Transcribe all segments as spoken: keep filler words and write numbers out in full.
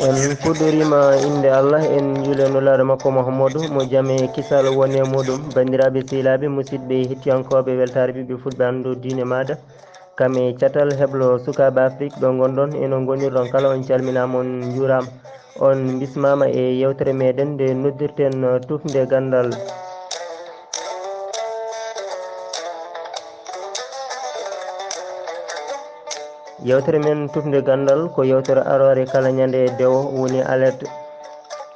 En puɗɗoriima innde Allah, en njuula e Nulaaɗo makko Muhammadu, mo jam e kisal woni e muuɗum. Banndiraaɓe, sehilaaɓe, musidɓe, hettiyankooɓe Weltaare Ɓiɓɓe Fulɓe, Anndu Diine Maaɗa, kam e catal heblo Sukaaɓe Afrik, ɗo ngonɗon e no ngonirɗon kala, on calminaama, on njuuraama. On mbismaama e yeewtere meɗen nde noddirten Tufnde Ganndal. Yeewtere men Tufnde Ganndal ko yeewtere aroore kala ñande dewo, woni alerte.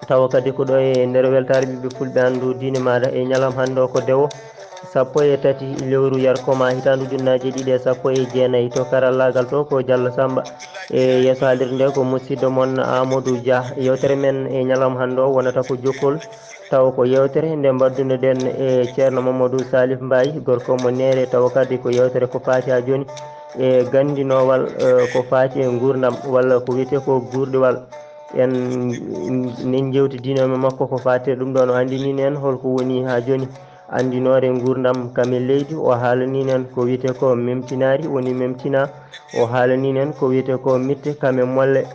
Tawa kadi ko ɗo e nder Weltaare Ɓiɓɓe Fulɓe, Anndu Diine Maaɗa, e ñalawma hannde o ko dewo sappo e tati lewru yarkoma hitaande ujunnaaje ɗiɗi e sappo e jeenayi. To karallaagal to ko Jallo Samba, e yeeso haalirde nde ko musidɗo mon Amadou Dia. Yeewtere men e ñalawma hannde o wonata ko jokkol, tawa ko yeewtere nde mbaɗdunoɗen e Ceerno Mamadou Salif Mbaye, gorko mo Neere, tawa kadi ko yeewtere ko faati haa jooni e ganndinoowal, eh, ko faati e nguurndam, walla ko wiyetee ko guurdiwal. En, en njeewtidino e makko ko faati e ɗum ɗoon, o anndinii en holko woni haa jooni anndinoore nguurndam kam e leydi. O haalanii en ko wiyetee ko memtinaari, woni memtina. O haalanii en ko wiyetee ko mitte kam e molle.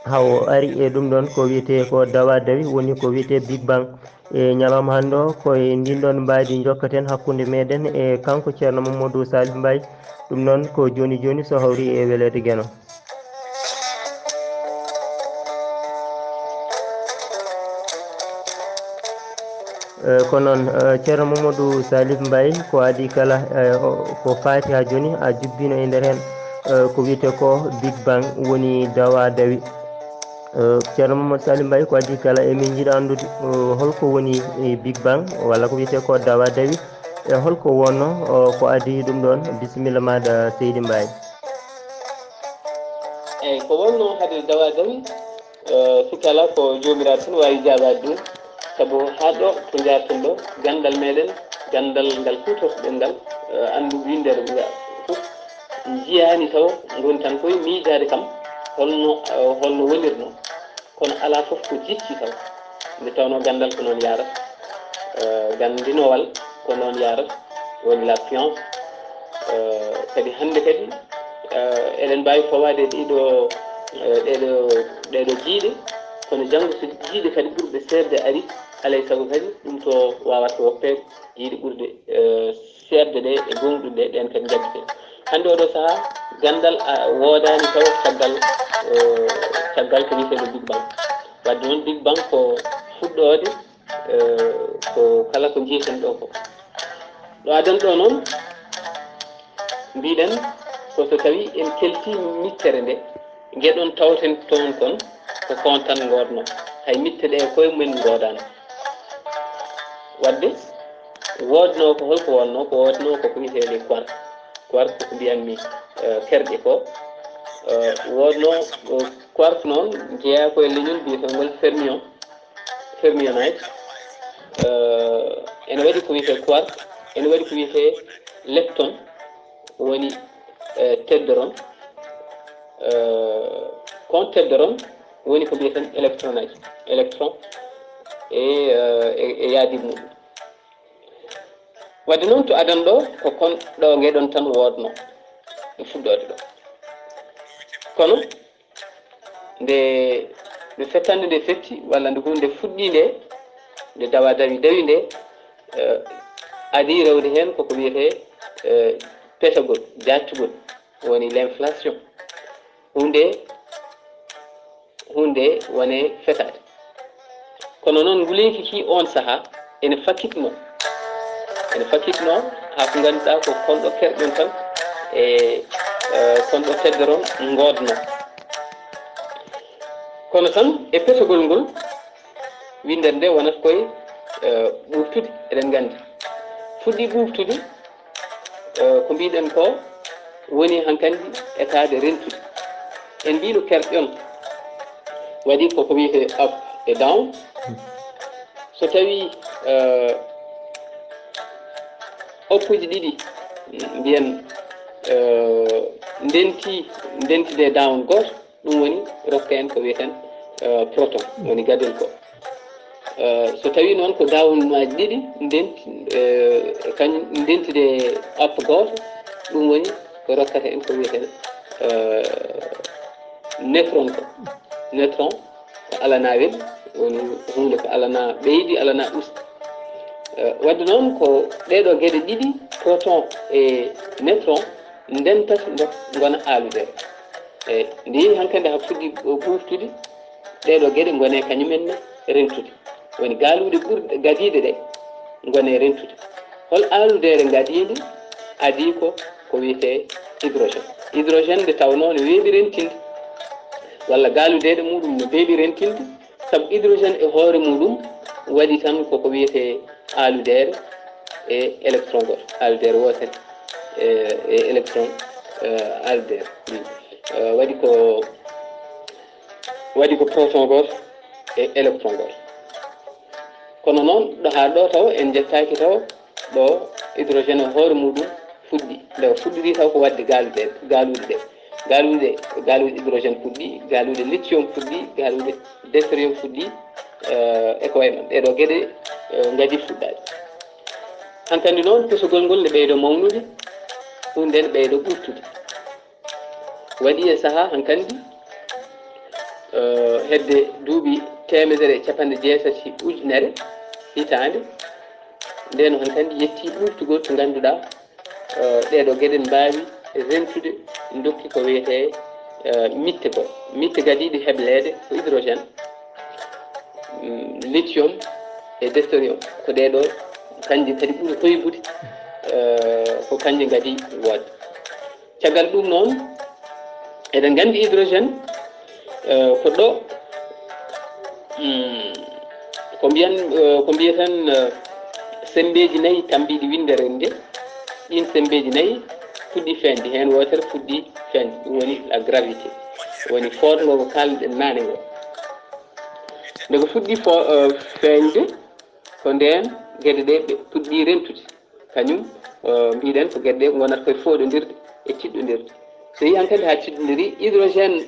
Haa o ari e ɗum ɗoon ko wiyetee ko dawa dawi, woni ko wiyetee Big Bang. E ñalawma hannde o, ko e ndin ɗoon mbaadi njokkaten hakkunde meɗen e kanko Ceerno Mamadou Salif Mbaye. Ɗum noon ko jooni jooni, so hawri e weleede Geno. Eh, ko noon, eh, Ceerno Mamadou Salif Mbaye, ko adii kala, eh, o, ko faati haa jooni, a jubbino e nder heen, eh, ko wiyetee ko Big Bang, woni dawa dawi. Eh, Ceerno Mamadou Salif Mbaye, ko adii kala, emin njiɗa anndude, eh, holko woni, eh, Big Bang, walla ko wiyetee ko dawa dawi, e holko wonnoo, eh, ko adii ɗum ɗoon? Bisimilla maaɗa, Seydi Mbaye. Eyi, ko wonnoo hade dawa dawi, eh, sikki alaa ko Joomiraaɗo tan waawi jaabaade ɗum. Sabu haa ɗo to njaarten ɗo, ganndal meɗen, ganndal ngal kuutortoɗen ngal, eh, anndu winndeede ngal fof, njiyaani taw, ngoni tan koye miijaade kam holno, eh, holno wonirnoo. Kono alaa fof ko jikki taw. Nde tawnoo ganndal ko noon yaarata, eh, ganndinoowal ko noon yaarata, woni la science. Eh, kadi hannde kadi, eh, eɗen mbaawi fawaade e ɗiɗo, eh, ɗeɗo, ɗeɗo jiyɗe, kono janngo so jiyɗe kadi ɓurɗe seerde ari, alay sago kadi ɗum to waawata woppeede, jiyɗe ɓurɗe, eh, seerde ɗe e goongɗuɗe ɗe, ɗeen kadi njaɓɓete. Hannde oɗo sahaa, ganndal, a, woodaani taw caggal, eh, caggal ko wiyeteeɗo Big Bang. Wadde noon, Big Bang ko fuɗɗoode, eh, ko kala ko njiyeten ɗo ko. Ɗo adan ɗo noon, mbiɗen ko so tawi en kelti mittere nde, ngeɗon tawten toon kon ko kon tan ngoodno. Hay mitte ɗe e koye mumen ngoodaano. Wadde, woodno ko holko wonno? Ko woodno ko ko wiyeteende quark. Quark ko mbiyanmi, eh, kerƴe ko. Eh, woodno, eh, quark noon jeyaa ko e leñol mbiyetengol fermion, fermionite. Eh, ene waɗi ko wiyetee quark, ene waɗi ko wiyetee lepton, woni, eh, teddoron. Eh, kon teddoron woni ko mbiyeten électronite, électron e, eh, e, e yaadi muɗum. Wadde noon to adan ɗo, ko kon ɗo ngeɗon tan woodno e fuɗɗoode ɗo. Kono nde, nde fettande nde fetti, walla nde huunde fuɗɗi nde, nde dawa dawi dawi nde, eh, adii rewde heen koko wiyetee, eh, petagol, jaattugol, woni l'inflation. Huunde, huunde wone fetaade. Kono noon, nguleeki ki oon sahaa ene fakitno, ene fakitno haa ko ngannduɗaa ko kon ɗo kerƴon tan e, eh, kon ɗo teddoron ngoodno. Kono tan e petagol ngol, winndere nde wonata koye, eh, ɓuuɓtude, eɗen nganndi. Fuɗɗii ɓuuɓtude, eh, ko mbiɗen ko woni hankandi etaade rentude. En mbiino kerƴon waɗi koko wiyetee up e down. So tawii, eh, uppuuji ɗiɗi mbiyen, eh, ndenti, ndentide down gooto, ɗum woni rokka en ko wiyeten, eh, proton, woni gadel ko. Eh, so tawii noon ko down maaji ɗiɗi ndenti, eh, kañum ndentide up gooto, ɗum woni ko rokkata en ko wiyeten, eh, neutron ko. Neutron ko alanaa wel, woni huunde ko alanaa ɓeydi, alanaa usti. Eh, wadde noon ko ɗee ɗoo geɗe ɗiɗi, proton e neutron, ndentata ndo-, ngona aaludere. E nde yehi hankadi haa fuɗɗi ɓuuftude, ɗee ɗoo geɗe ngone kañumen ne rentude. Woni gaaluuɗe ɓurɗe gadiiɗe ɗe ngone rentude. Hol aaludere ngadiinde? Adii ko ko wiyetee hydrogène. Hydrogène nde tawnoo ne weeɓi rentinde, walla gaaluudeeɗe muɗum no beeɓi rentinde, sabu hydrogène e hoore muɗum waɗi tan koko wiyetee aaludere e électron gooto, aaludere wootere e, e électron, eh, aaludere. Eh, waɗi ko, waɗi ko proton gooto e électron gooto. Kono noon, ɗo haa ɗo taw en njettaaki taw ɗo hydrogène o hoore muɗum fuɗɗi. Nde o fuɗɗiri taw ko waɗde gaaluuɗe, gaaluuɗe ɗe. Gaaluuɗe, gaaluuɗe hydrogène puɗɗi, gaaluuɗe lithium puɗɗi, gaaluuɗe deutérium puɗɗi, eh, e ko wayi noon. Ɗee ɗoo geɗe, eh, ngadii fuɗɗaade. Hankadi noon, pesogol ngol ne ɓeydo mawnude, ɗum nden ɓeydo ɓurtude. Waɗi e sahaa hankadi, eh, hedde duuɓi teemedere e capanɗe jeetati ujunere hitaande, nden hankadi yetti ɓurtugol ko ngannduɗaa, eh, ɗee ɗoo geɗe mbaawi rentude, ndokki ko wiyetee, eh, mitte ko. Mitte gadiiɗe hebleede ko hydrogène, mm, lithium e deutérium. Ko ɗee ɗoo kanji kadi ɓuri hoybude, eh, ko kanji ngadi woodde. Caggal ɗum noon, eɗen nganndi hydrogène, eh, ko ɗo, mm, ko mbiyan, eh, ko mbiyeten, eh, semmbeeji nayi tambiiɗi winndere nde. Ɗiin semmbeeji nayi puɗɗi feeñde, heen wootere fuɗɗi feeñde, ɗum woni la gravité, woni footngo ko kaalɗen naane ngo. Nde ko fuɗɗi fo-, eh, feeñde, ko ndeen geɗe ɗe ɓe puɗɗi rentude. Kañum, eh, mbiɗen ko geɗe ɗe ngonata koye fooɗondirde e tiɗɗondirde. So yii hankadi haa tiɗɗondiri, hydrogène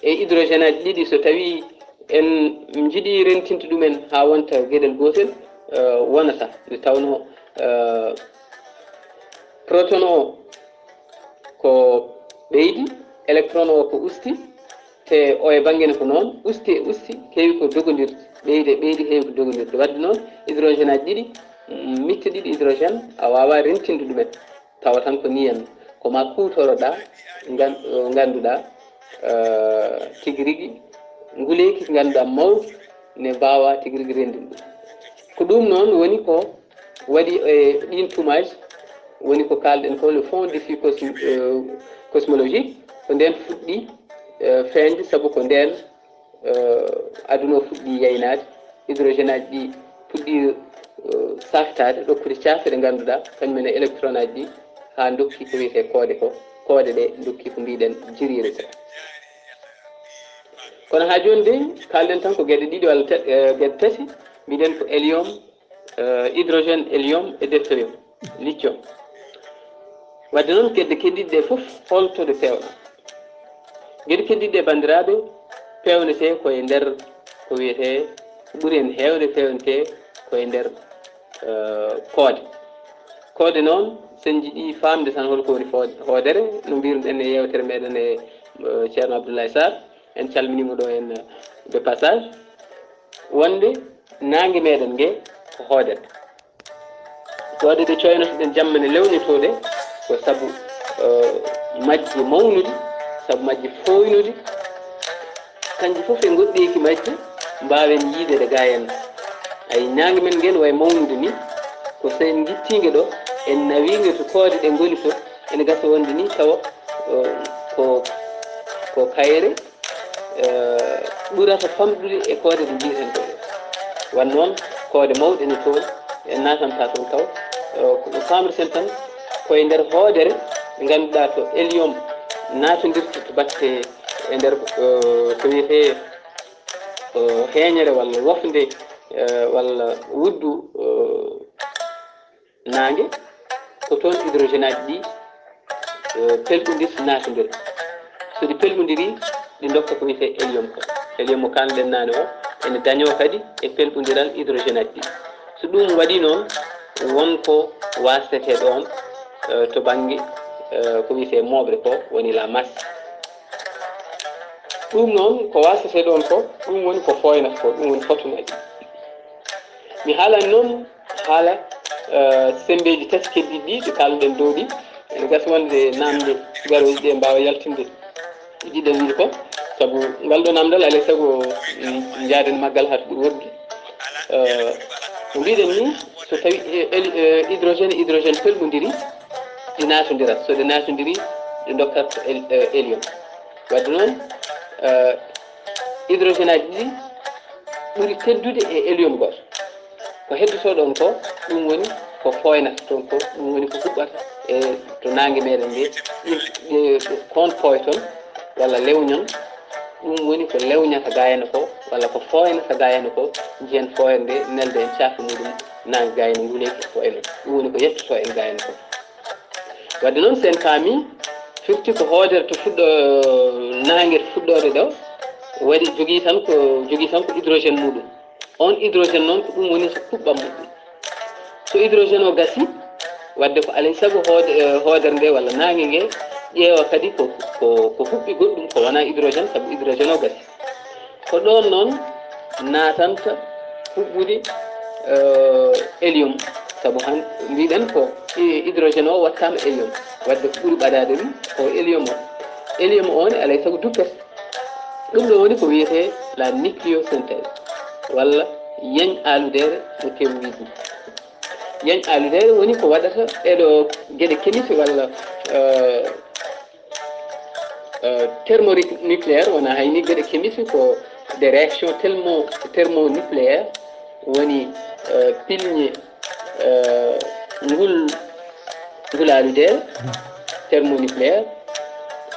e hydrogène aji ɗiɗi, so tawi en njiɗi rentinde ɗumen haa wonta geɗel gootel, eh, wonata nde tawnoo, eh, proton o ko ɓeydi, électron o ko usti, te o e bannge ne ko noon, usti e usti heewi ko dogondirde, ɓeydi e ɓeydi heewi ko dogondirde. Wadde noon, hydrogène aji ɗiɗi, mm, mitte ɗiɗi hydrogène, a waawaa rentinde ɗumen. Tawa tan ko nii en, ko maa kuutoroɗaa, ngan-, ngannduɗaa, eh, tigi rigi, nguleeki ngannduɗaa mawki ne mbaawaa tigi rigi renndinde ɗum. Ko ɗum noon woni ko waɗi e ɗiin tumaaji, woni ko kaalɗen ko le fond défi cosm-, eh, cosmologique, ko ndeen fuɗɗi, eh, feeñde, sabu ko ndeen, eh, aduna o fuɗɗi yaynaade, hydrogène aji ɗi puɗɗi, eh, saaktaade, ɗokkude caafe ɗe ngannduɗaa, kañum en e électron aji ɗi, haa ndokki ko wiyetee koode ko, koode ɗe ndokki ko mbiɗen jiriire ko. Kono haa jooni de, kaalɗen tan ko geɗe ɗiɗi walla tet-, eh, geɗe tati, mbiɗen ko hélium, eh, hydrogène, hélium e deutérium, lithium. Wadde noon, geɗe keddiiɗe ɗe fof, holto ɗe peewna? Geɗe keddiiɗe ɗe, banndiraaɓe, peewnetee ko e nder ko wiyetee, ko ɓuri en heewde peewnetee ko e nder, eh, koode. Koode noon, so en njiɗii faamde tan hol ko woni fo-, hoodere, no mbiiruɗen e yeewtere meɗen e, eh, Ceerno Abdoulaye Sarr, en calminii mo ɗo en, eh, de passage, wonde naange meɗen nge ko hoodere. Waɗde ɗe coynotoɗen jamma ne lewnitooɗe, ko sabu, eh, majje mawnude, sabu majje fooynude. Kanji fof e ngoɗɗeeki majje, mbaawen yiide ɗe gaa en. Ay, naange men ngen wayi mawnude ni, ko so en ngittiinge ɗo, en nawiinge to koode ɗe ngoni to, ene gasa wonde ni tawa, eh, ko, ko kayre, eh, ɓurata famɗude e koode ɗe mbiyeten ɗo. Wan noon, koode mawɗe ne toon, en naatanta toon taw. Eh, ko ɗum faamreten tan, ko e nder hoodere, nde ngannduɗaa to hélium naatondirta to batte e nder, eh, ko wiyetee, eh, heeñere walla wofnde, eh, walla wuddu, eh, naange, ko toon hydrogène aji ɗi, eh, pelɓondirta naatondira. So ɗi pelɓondiri, ɗi ndokka ko wiyetee hélium ko. Hélium mo kaalɗen naane o, ene dañoo kadi e pelɓondiral hydrogène aji ɗi. So ɗum waɗi noon, won ko waastetee ɗoon, eh, to bannge, eh, ko wiyetee mooɓre ko, woni la masse. Ɗum noon ko waasete ɗoon ko, ɗum woni ko fooynata ko, ɗum woni fotonaaji. Mi haalani noon haala, eh, semmbeeji tati keddiiɗi ɗi, ɗi kaalɗen dow ɗi. Ene gasa wonde naamnde garooji ɗe mbaawa yaltinde ɗi ɗen wiide ko. Sabu ngal ɗo naamndal alay sago, mm, njaaden maggal haa to ɓuri woɗɗude. Eh, no mbiɗen ni, so tawi, eh, héli-, eh, hydrogène, hydrogène pelmondiri, ɗi naatondirat. So ɗe naatondiri, ɗe ndokkat hé-, eh, hélium. Wadde noon, eh, hydrogène aji ɗiɗi ɓuri teddude e hélium gooto. Ko heddotoo ɗoon ko, ɗum woni ko fooynata toon ko, ɗum woni ko huɓɓata e to naange meɗen nde, ɗum, ɗe, ɗe, ko on pooyton walla lewñon, ɗum woni ko lewñata gaayana ko, walla ko fooynata gaayana ko, njiyen fooyre nde, nelda en caafe muɗum, naange gaayana nguleeki e ko wayi noon. Ɗum woni ko yettotoo en gaayana ko. Wadde noon, so en paami, firti ko hoodere to fuɗɗo-, naange to fuɗɗoode ɗo, waɗi jogii tan ko, jogii tan ko hydrogène muɗum. On hydrogène noon ko ɗum woni huɓɓam muɗum. So hydrogène o gasi, wadde ko alay sago hoode-, eh, hoodere nde walla naange nge ƴeewa kadi ko, ko, ko huɓɓi goɗɗum ko wonaa hydrogène, sabu hydrogène o gasi. Ko ɗoon noon naatanta huɓɓude, eh, hélium, sabu han mbiɗen ko hi-, hydrogène o wattaama hélium, wadde ko ɓuri ɓadaade ɗum ko hélium o. Hélium o ne alay sago duppete. Ɗum ɗo woni ko wiyetee la nucléosynthèse, walla yeñ aaludeere no keewi wiide. Yeñ aaludeere woni ko waɗata ɗeɗo geɗe kemisi walla, eh, eh, thermonucléaire, wona hay ni geɗe kemisi, ko des réactions thermo-, thermonucléaires, woni, eh, pilñe, eh, ngul, ngul aaludeere, thermonucléaire,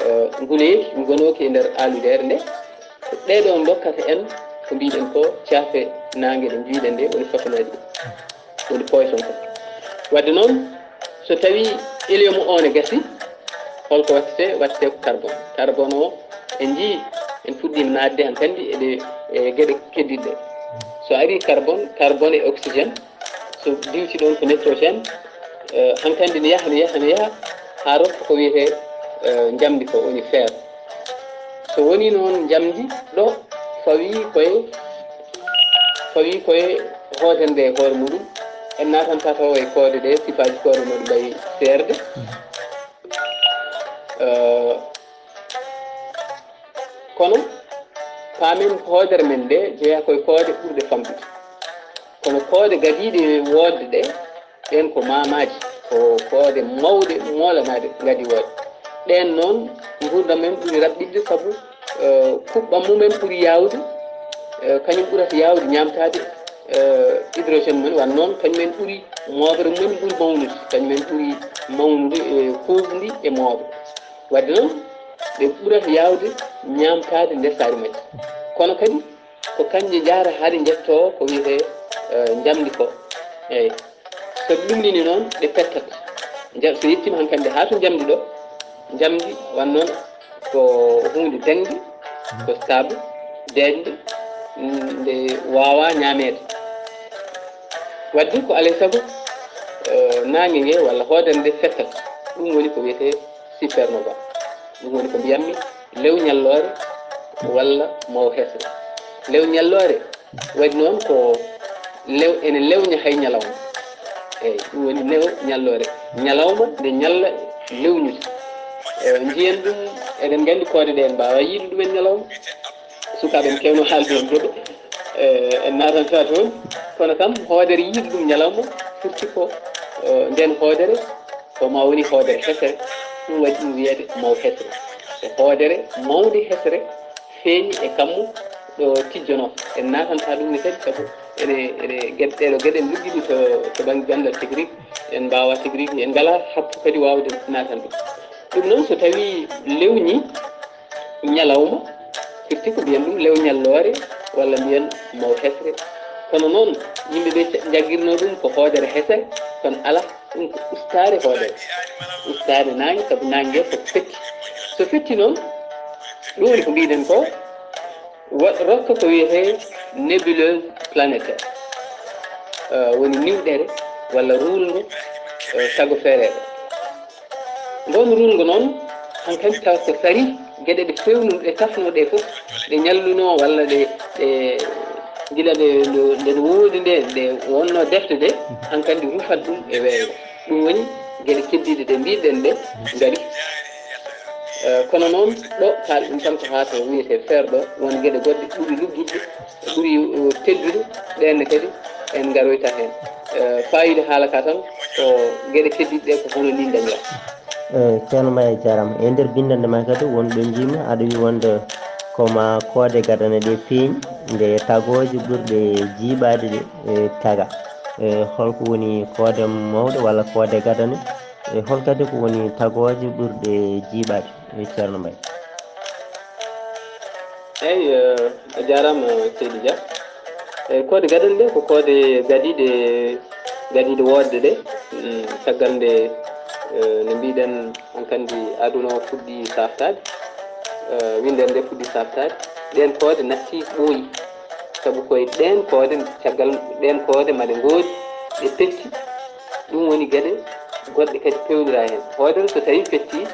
eh, nguleeki, ngonooki e nder aaludeere nde. Ɗee ɗoo ndokkata en ko mbiɗen ko caafe naange ɗe mbiɗen nde woni fotonaaji ɗi, woni poison ko. Wadde noon, so tawii hélium o ne gasi, holko waɗtete? Waɗtete ko carbone. Carbone o en njii, en fuɗɗiima naatde hankandi e ɗe, e geɗe keddiiɗe. So arii carbone, carbone e oxygène, so diwti ɗoon ko nitrogène, eh, hankandi ne yaha, ne yaha, ne yaha, haa rokka ko wiyetee, eh, njamndi ko woni fer. So wonii noon njamndi ɗo fawii koye, fawii koye hoodere nde e hoore muɗum, en naatanta taw e koode ɗe, sifaaji koode no ɗi mbayi seerde. Eh, kono paamen ko hoodere men nde jeyaa koye koode ɓurɗe famɗude. Kono koode gadiiɗe woodde ɗe, ɗeen ko maamaaji, ko koode mawɗe moolanaaɗe ngadii woodde. Ɗeen noon, nguurndam men ɓuri raɓɓiɗde sabu, eh, kuɓɓam mumen ɓuri yaawde, eh, kañum ɓurata yaawde ñaamtaade, eh, hydrogène mum en, wano noon kañum en ɓuri, mooɓre mum en ɓuri mawnude, kañum en ɓuri mawnude e kuuɓndi e mooɓre. Wadde noon, ɓe ɓurata yaawde ñaamtaade nder saari majji. Kono kadi, ko kañƴe njahata haa ɗe njettoo ko wiyetee, eh, njamndi ko. Eey. So ɗum ɗumɗini noon, ɗe pettat. Nja-, so yettiima hankandi haa to njamndi ɗo, njamndi wan noon ko huunde dañde, ko stable, deeƴnde, mm, nde waawaa ñaameede. Wadde ko alaa e sago, eh, naange nge walla hoodere nde fettat. Ɗum woni ko wiyetee supernova. Ɗum woni ko mbiyatmi lew ñalloore walla maw hesre. Lew ñalloore waɗi noon ko lew, ene lewña hay ñalawma. Eey, ɗum woni lew ñalloore. Ñalawma nde ñalla lewñude. Eh, njiyen ɗum, eɗen nganndi koode ɗe en mbaawaa yiide ɗum en ñalawma. Sukaaɓe en keewno haalde heen goɗɗo. Eh, en naatanta toon. Kono kam, hoodere yiide ɗum ñalawma firti ko, eh, ndeen hoodere ko ma woni hoodere hesere, ɗum waɗi ɗum wiyeede maw hesere. Ko hoodere mawnde hesere feeñi e kammu ɗo tijjono. En naatanta ɗum ne kadi, sabu ene, ene geɗe, ɗeɗo geɗe en luggiɗi to, to bannge ganndal tigi rigi, en mbaawaa tigi rigi, en ngalaa happu kadi waawde naatan ɗum. Ɗum noon, so tawii lewñi ñalawma, firti ko mbiyen ɗum lew ñalloore walla mbiyen maw hesre. Kono noon, yimɓe ɓe ca-, njaggirno ɗum ko hoodere hesere, kono alaa, ɗum ko ustaare hoodere. Ustaare naange, sabu naange nge ko fetti. So fetti noon, ɗum woni ko mbiɗen ko, wa-, rokka ko wiyetee nébuleuse planétaire. Eh, woni niwɗere walla ruulngo, eh, tagofereeɓe. Ngoon ruulngo noon, Hankadi tawa ko sari geɗe ɗe fewnu ɗe tafno ɗe fof, ɗe ñalluno walla ɗe ɗe gila ɗe nde nde woodi nde nde wonno defte ɗe, hankadi rufat ɗum e weeyo. Ɗum woni geɗe keddiiɗe ɗe mbiɗen ɗe ngari. Eh, kono noon ɗo kaal ɗum tan ko haa to wiyetee feer ɗo, won geɗe goɗɗe ɓuri luggiɗde, ɓuri eh, teddude, ɗeen ne kadi en ngaroyta heen. Eh, faayiida haala ka tan ko geɗe keddiiɗe ɗe ko hono nii dañira. Eh, Ceerno Mbaye, a jaaraama. E nder binndannde ma kadi won ɗo njiimi aɗa wi wonde ko ma koode gadane ɗe peeñi nde tagooje ɓurɗe jiiɓaade ɗe eh, taga. Eh, holko woni koode mawɗe walla koode gadane? Eh, hol kadi ko woni tagooje ɓurɗe jiiɓaade? Eh, Ceerno Mbaye. Eyi, eh, a jaaraama seydi Dia. Eyi, koode gadane ɗe ko koode gadiiɗe gadiiɗe woodde ɗe. Mm, caggal nde eh, no mbiɗen hankadi aduna o fuɗɗi saftaade, eh, winndere nde fuɗɗi saftaade, ɗeen koode natti ɓooyi. Sabu koye ɗeen koode, caggal ɗeen koode maɗe ngoodi, ɗe petti. Ɗum woni geɗe goɗɗe kadi pewnira heen. Hoodere so tawii fetti,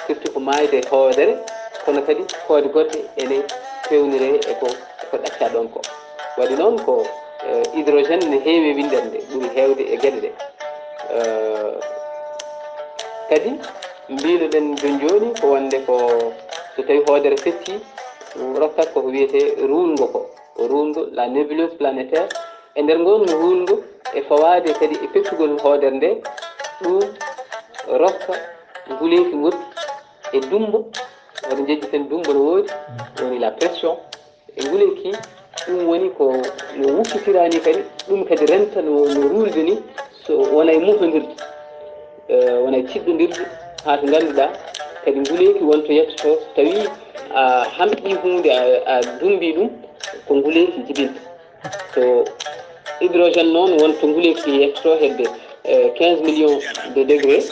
firti ko maayde hoodere, kono kadi koode goɗɗe ene pewniree e ko e ko ɗacca ɗoon ko. Waɗi noon ko eh, hydrogène ne heewi e winndere nde, ɓuri heewde e geɗe ɗe. Eh, kadi mbino ɗen joni joni ko wonde ko so tawi hoodere fetti, rokkat koko wiyete ruulngo ko. Ruulngo, la nébuleuse planétaire. E nder ngon ruulngo e fawaade kadi e pettugol hoodere nde, ɗum rokka nguleeki goɗɗi e dummbo. Wata jejjiten dummbo no woodi, woni la pression. E nguleeki, ɗum woni ko no wukkitira ni kadi, ɗum kadi renta no no ruulde ni, so wona e mutondirde, eh, wona e tiɗɗondirde, haa to ngannduɗaa kadi nguleeki won to yettoto, so tawii a hamƴii huunde, a a dummbii ɗum, ko nguleeki jibinta. To hydrogène noon, won to nguleeki yettoto hedde eh, quinze millions de degrés,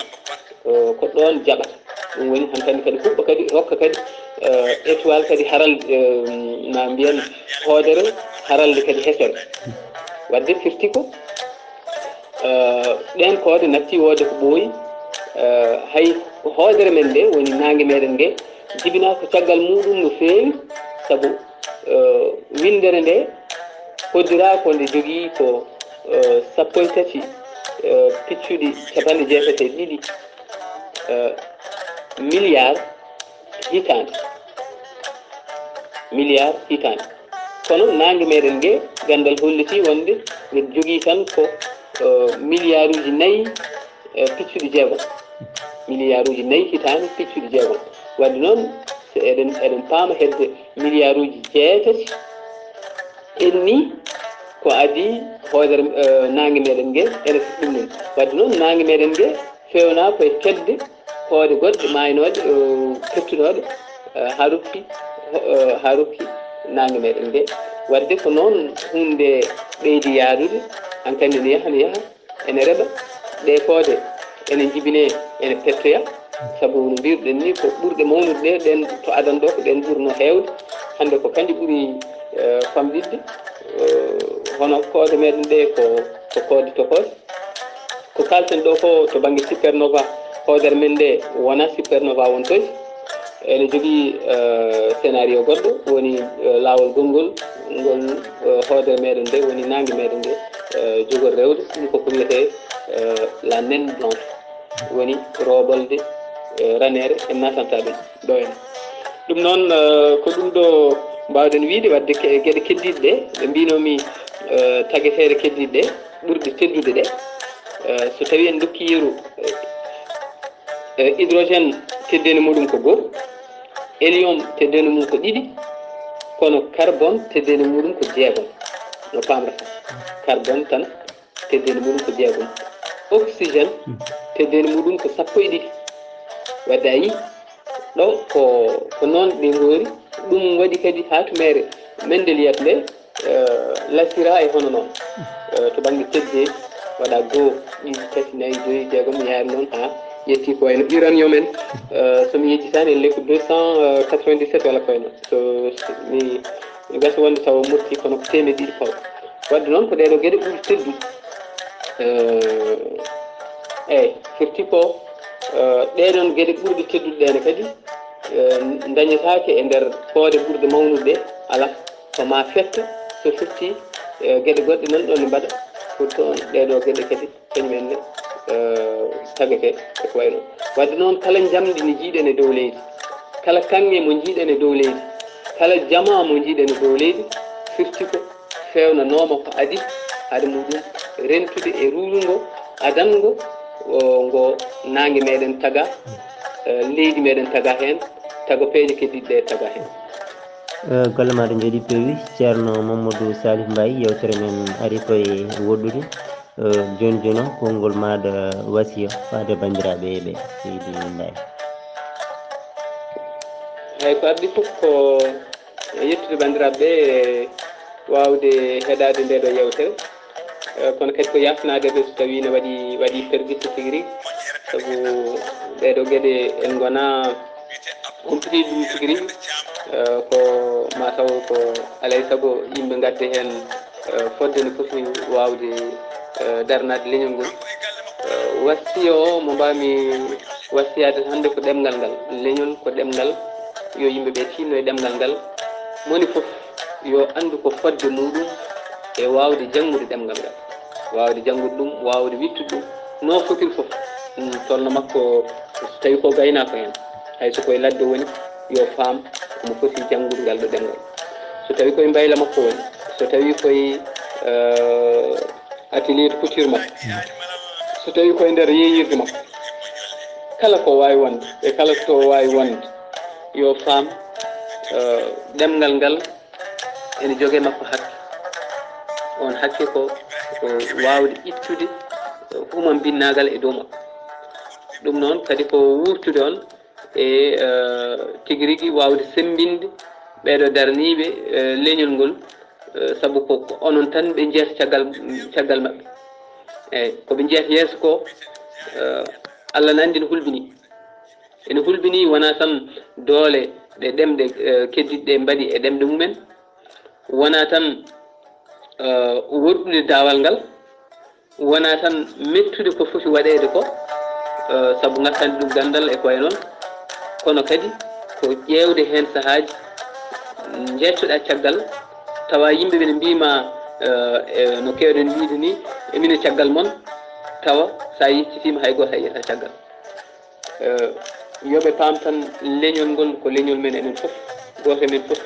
eh, ko ɗoon jaɓata. Ɗum woni hankadi kadi huɓɓa kadi, rokka kadi eh, étoile kadi haral, eh, ma mbiyen hoodere haralde kadi hesere. Wadde firti ko eh, ɗeen koode natti woodde ko ɓooyi, eh, hay hoodere men nde woni naange meɗen nge jibina ko caggal muɗum no feewi, sabu eh, winndere nde hoddira ko nde jogii ko eh, sappo e tati eh, piccuɗi capanɗe jeetati e ɗiɗi eh, milliard hitaande. Milliard hitaande. Kono naange meɗen nge, ganndal holliti wonde nge jogii tan ko eh, milliarduuji nayi eh, piccuɗi jeegom. Milliarduuji nayi hitaande piccuɗi jeegom. Wadde noon, so eɗen eɗen paama hedde milliarduuji jeetati ɓenni ko adii hoodere eh, naange meɗen nge, ene ɗum ɗum. Wadde noon, naange meɗen nge feewna ko e kedde koode goɗɗe maaynooɗe, eh, pettunooɗe eh, haa rokki eh, haa rokki naange meɗen nge. Wadde ko noon huunde ɓeydi yaarude, hankadi ne yaha, ne yaha, ene reɓa, ɗee koode ene njibinee, ene pettoya, sabu no mbiruɗen ni, ko ɓurɗe mawnude ɗe, ɗen to adan ɗo, ko ɗen ɓurno heewde. Hannde ko kanji ɓuri eh, famɗitde. Eh, hono koode meɗen ɗe ko ko koode tokoose. Ko kalten ɗo ko to bannge supernova, hoodere men nde wona supernova wontoy. Ene jogii eh, scénario goɗɗo, woni eh, laawol gonngol ngol eh, hoodere meɗen nde, woni naange meɗen nde eh, jogori rewde. Ɗum koko wiyetee eh, la naine blanche, woni rooɓolde eh, raneere, en naatanta ɗum ɗo en. Ɗum noon eh, ko ɗum ɗo mbaawɗen wiyde, wadde ke- geɗe keddiiɗe ɗe, ɗe mbinomi eh, tageteeɗe keddiiɗe ɗe, ɓurɗe teddude ɗe. Eh, so tawii en ndokki yeru eh, eh, hydrogène, teddeendi muɗum ko goo, hélium, teddeendi mum ko ɗiɗi, kono carbone, teddeendi muɗum ko jeegom. No paamrata, carbone tan, teddeendi muɗum ko jeegom. Oxygène, teddeendi muɗum ko sappo e ɗiɗi. Wadde a yii, ɗo ko ko noon ɗi ngoori. Ɗum waɗi kadi haa to meere Mendeleyeef nde eh, lasira e hono noon. Eh, to bannge teddeeji, waɗa goo, ɗiɗi, tati, nayi, joyi, jeegom, yaari noon haa yetti ko wayno uranium en. Eh, so mi yejjitaani, elle ko deux cent quatre-vingt-dix-sept walla ko wayno. So so mi mi gasa wonde tawa motti kono ko teemedde ɗiɗi paw. Wadde noon ko ɗee ɗoo geɗe ɓuri teddude. Eh, eeyi, firti ko eh, ɗee ɗoon geɗe ɓurɗe teddude ɗee ne kadi, eh, dañetaake e nder koode ɓurɗe mawnude ɗe, alaa. Ko ma fetta so fetti, eh, geɗe goɗɗe nan ɗon ne mbaɗa, pour toon ɗee ɗoo geɗe kadi kañumen ne, eh, tagete e ko wayi noon. Wadde noon, kala njamndi ndi njiiɗen e dow leydi, kala kaŋŋe mo njiiɗen e dow leydi, kala jamaa mo njiiɗen e dow leydi, firti ko feewnanooma ko adii haade muɗum rentude e ruulngo adanngo, o, ngo naange meɗen taga, eh, leydi meɗen taga heen, tago peeje keddiiɗe ɗe taga heen. Eh, golle maaɗa njooɗii peewi, Ceerno Mamadou Salif Mbaye, yeewtere men ari koye woɗɗude. Eh, jooni jooni o, konngol maaɗa wasiya faade banndiraaɓe ɓe, seydi Mbaye. Eeyi, ko addi fof ko yettude banndiraaɓe ɓe e waawde heɗaade nde ɗo yeewtere. Eh, kono kadi ko yaafnaade ɓe so tawii ne waɗi, waɗi pergiste tigi rigi, sabu ɗee ɗoo geɗe en ngonaa humpitiiɗo ɗum tigi rigi, eh, ko ma taw ko alay sago yimɓe ngadde heen, eh, fodde no foti waawde, eh, darnaade leñol ngol. Eh, wasiya o mo mbaami wasiyaade hannde ko ɗemngal ngal. Leñol ko ɗemngal, yo yimɓe ɓe tiinno e ɗemngal ngal. Moni fof yo anndu ko fodde muɗum e waawde janngude ɗemngal ngal. Waawde janngude ɗum, waawde wiɗtude ɗum, no fotiri fof. Mm, tolno makko, so tawi ko gaynaako heen, hay so koye ladde woni, yo faam omo foti janngude ngal ɗo ɗemngal. So tawi koye mbayla makko woni, so tawi koye, eh, atelier de couture makko, so tawi koye nder yeeyirde makko, kala ko waawi wonde e kala to waawi wonde, yo faam, eh, ɗemngal ngal ene jogee makko hakke. Oon hakke ko, ko waawde ittude humambinnaagal e dow makko. Ɗum noon kadi ko wuurtude on e, eh, tigi rigi waawde semmbinde ɓee ɗoo darniiɓe, eh, leñol ngol, eh, sabu ko, ko onon tan ɓe njiyata caggal, caggal maɓɓe. Eeyi, ko ɓe njiyata yeeso ko, eh, Allah ne anndi no hulɓinii. Ene hulɓinii, wonaa tan doole ɗe ɗemɗe, eh, keddiiɗe ɗe mbaɗi e ɗemɗe mumen, wonaa tan, eh, woɗɗude daawal ngal, wonaa tan mettude ko foti waɗeede ko, eh, sabu ngakkande ɗum ganndal e ko wayi noon, kono kadi ko ƴeewde heen sahaaji, njeeccoɗaa caggal, tawa yimɓe ɓe ne mbiy ma, eh, e no keewɗen wiyde ni, "Emine caggal mon," tawa so a yeccitiima hay gooto a yiyata caggal. Eh, yo ɓe paam tan leñol ngol ko leñol men enen fof, gooto e men fof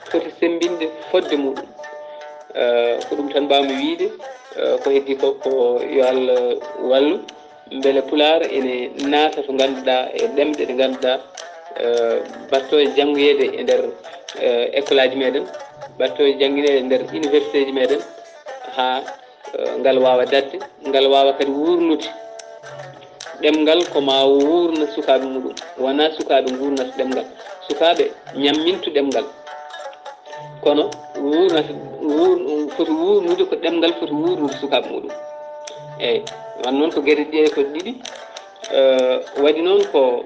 foti semmbinde fodde muɗum. Eh, ko ɗum tan mbaawmi wiyde, eh, ko heddii ko, ko yo Allah wallu, mbele Pulaar ene naata to ngannduɗaa e ɗemɗe ɗe ngannduɗaa, eh, mbaɗtoo e janngoyeede e nder, eh, école aji meɗen, mbaɗtoo e janngineede e nder université ji meɗen, haa eh, ngal waawa daɗde, ngal waawa kadi wuurnude. Ɗemngal ko ma wuurna sukaaɓe muɗum, wonaa sukaaɓe nguurnata ɗemngal. Sukaaɓe ñammintu ɗemngal, kono wuurnata, wuur-, foti wuurnude ko ɗemngal foti wuurnude sukaaɓe muɗum. Eeyi, wan noon ko geɗe ɗiye ko ɗiɗi, eh, waɗi noon ko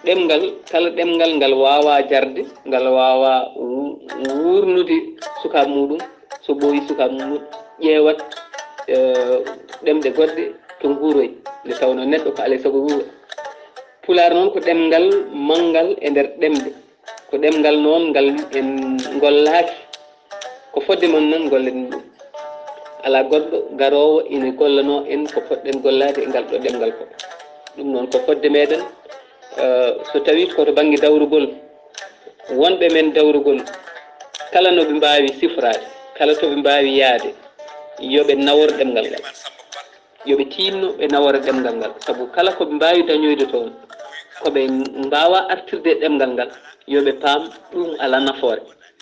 ɗemngal, kala ɗemngal ngal waawaa jarde, ngal waawaa wu-, wuurnude sukaaɓe muɗum, so ɓooyi sukaaɓe muɗum, ƴeewat, eh, ɗemɗe goɗɗe to nguuroy, nde tawnoo neɗɗo ko alaa e sago wuura. Pulaar noon ko ɗemngal manngal e nder ɗemɗe. Ko ɗemngal noon ngal en ngollaaki. Ko fodde mon noon ngollen ɗum. Alaa goɗɗo garoowo ina gollanoo en ko potɗen gollaade e ngal ɗo ɗemngal ko. Ɗum noon ko fodde meɗen, eh, so tawii ko to bannge dawrugol, wonɓe men dawrugol, kala no ɓe mbaawi sifraade, kala to ɓe mbaawi yahde, yo ɓe nawor ɗemngal ngal. Yo ɓe tiinno, ɓe nawora ɗemngal ngal, sabu kala ko ɓe mbaawi dañoyde toon, ko ɓe mbaawaa artirde e ɗemngal ngal, yo ɓe paam ɗum alaa nafoore.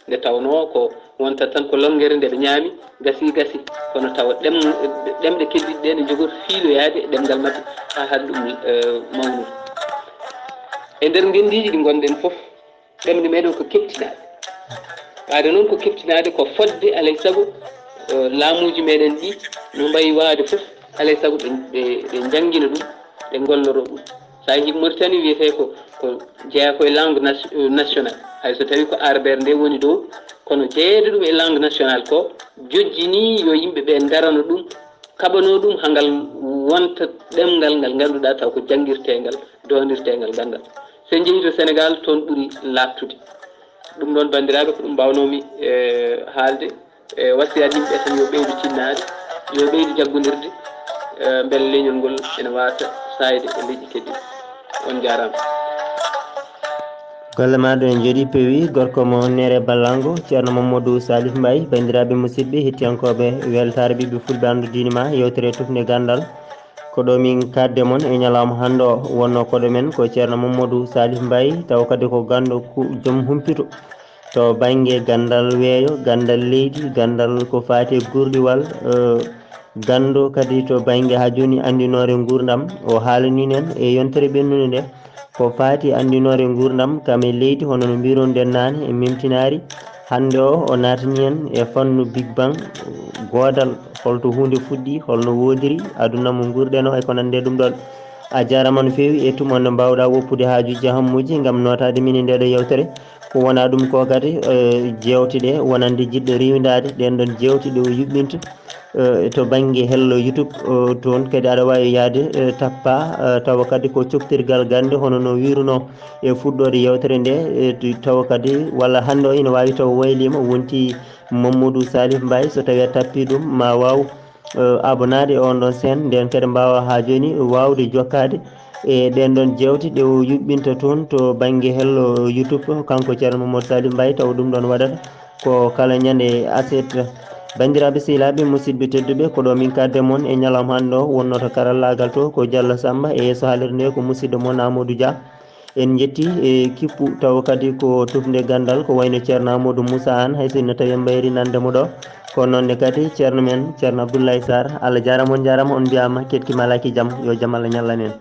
Nde tawnoo ko wonta tan ko lonngere nde ɓe ñaami, gasii, gasii, kono tawa ɗem-, ɗemɗe keddiiɗe ɗe ne njogori fiiloyaade e ɗemngal maɓɓe haa haɗa ɗum, eh, mawnude. E nder ngenndiiji ɗi ngonɗen fof, ɗemɗe meɗen ko keɓtinaade. Waade noon ko keɓtinaade ko fodde, alay sago, eh, laamuuji meɗen ɗi no mbayi waade fof, alay sago ɓe, ɓe, ɓe njanngina ɗum, ɓe ngolloro ɗum. So a yehii Mauritanie, wiyetee ko, ko jeyaa ko e langue nat-, eh, nationale. Hay so tawii ko arbeer nde woni dow, kono jeyeede ɗum e langue nationale ko jojjinii yo yimɓe ɓe ndarano ɗum, kaɓanoo ɗum haa ngal wonta ɗemngal ngal ngannduɗaa taw ko janngirteengal, doondirteengal ganndal. So en njehii to Senegaal, toon ɓuri laaɓtude. Ɗum noon, banndiraaɓe, ko ɗum mbaawnoomi e haalde. E wasiyade yimɓe tan yo ɓeydu tinnaade, yo ɓeydu jaggondirde, e mbele leñol ngol ene waasa saayde e leƴƴi keddiɗi. On njaaraama. Golle ma ɗo en jooɗi peewi. Gorko mo Nere Ballango, Ceerno Mamadou Salif Mbaye. Banndiraaɓe musidɓe, hettiyankooɓe weltaare ɓiɓɓe fulɓe, anndu diine ma, yewtere tufnde ganndal. Ko ɗo min kaadde mon e ñalawma hannde o. Wonno koɗo men ko Ceerno Mamadou Salif Mbaye, taw kadi ko ganndo joom humpito to bannge ganndal weeyo, ganndal leydi, ganndal ko faati e gurɗiwal, eh, ganndo kadi to bannge haa jooni anndinoore nguurndam. O haalani en e yontere ɓennunde nde ko faati anndinoore nguurndam kam e leydi, hono no mbiirunoɗen naane e mimtinaari. Hannde o, o naatani en e fannu Big Bang, goodal, holto huunde fuɗɗi, holno woodiri, aduna mo nguurɗen o, e ko nanndi e ɗum ɗoon. A jaaraama no feewi e tuma nde mbaawɗaa woppude haajuuji e hammuuji ngam nootaade min e ndeeɗo yewtere. Ko wonaa ɗum ko kadi, eh, jeewte ɗe wonande jiɗɗo riiwndaade ɗeen ɗoon jeewte ɗe o yuɓɓinta, eh, to bannge hello YouTube, eh, toon kadi aɗa waawi yahde, eh, tappa, eh, tawa kadi ko coktirgal gannde hono no wiirunoo e fuɗɗoode yewtere nde, eh, tawa kadi walla hannde o ina waawi tawa wayliima, wonti Mamadou Salif Mbaye, so tawii a tappii ɗum ma waaw, eh, abonaade e oon ɗoon seen, ndeen kadi mbaawa haa jooni waawde jokkaade e ɗeen ɗoon jeewte ɗe o yuɓɓinta toon to bannge hello YouTube, kanko Ceerno Mamadou Salif Mbaye, tawa ɗum ɗoon waɗata ko kala ñande aset. Banndiraaɓe sehilaaɓe musidɓe tedduɓe, ko ɗo min kaadde mon e ñalawma hannde o. Wonnoo to karallaagal to ko Diallo Samba, e yeeso haalirde nde ko musidɗo mon Amadou Dia. En njetti e kippu tawa kadi ko tufnde ganndal, ko wayno Ceerno Amadou Moussa Anne, hay sinno tawi en mbayri nande mo ɗo. Ko noon ne kadi ceerno men Ceerno Abdoulaye Sarr. Allah jaaraama, on njaaraama, on mbiyaama keɗki malaaki jam, yo jam Allah ñallan en.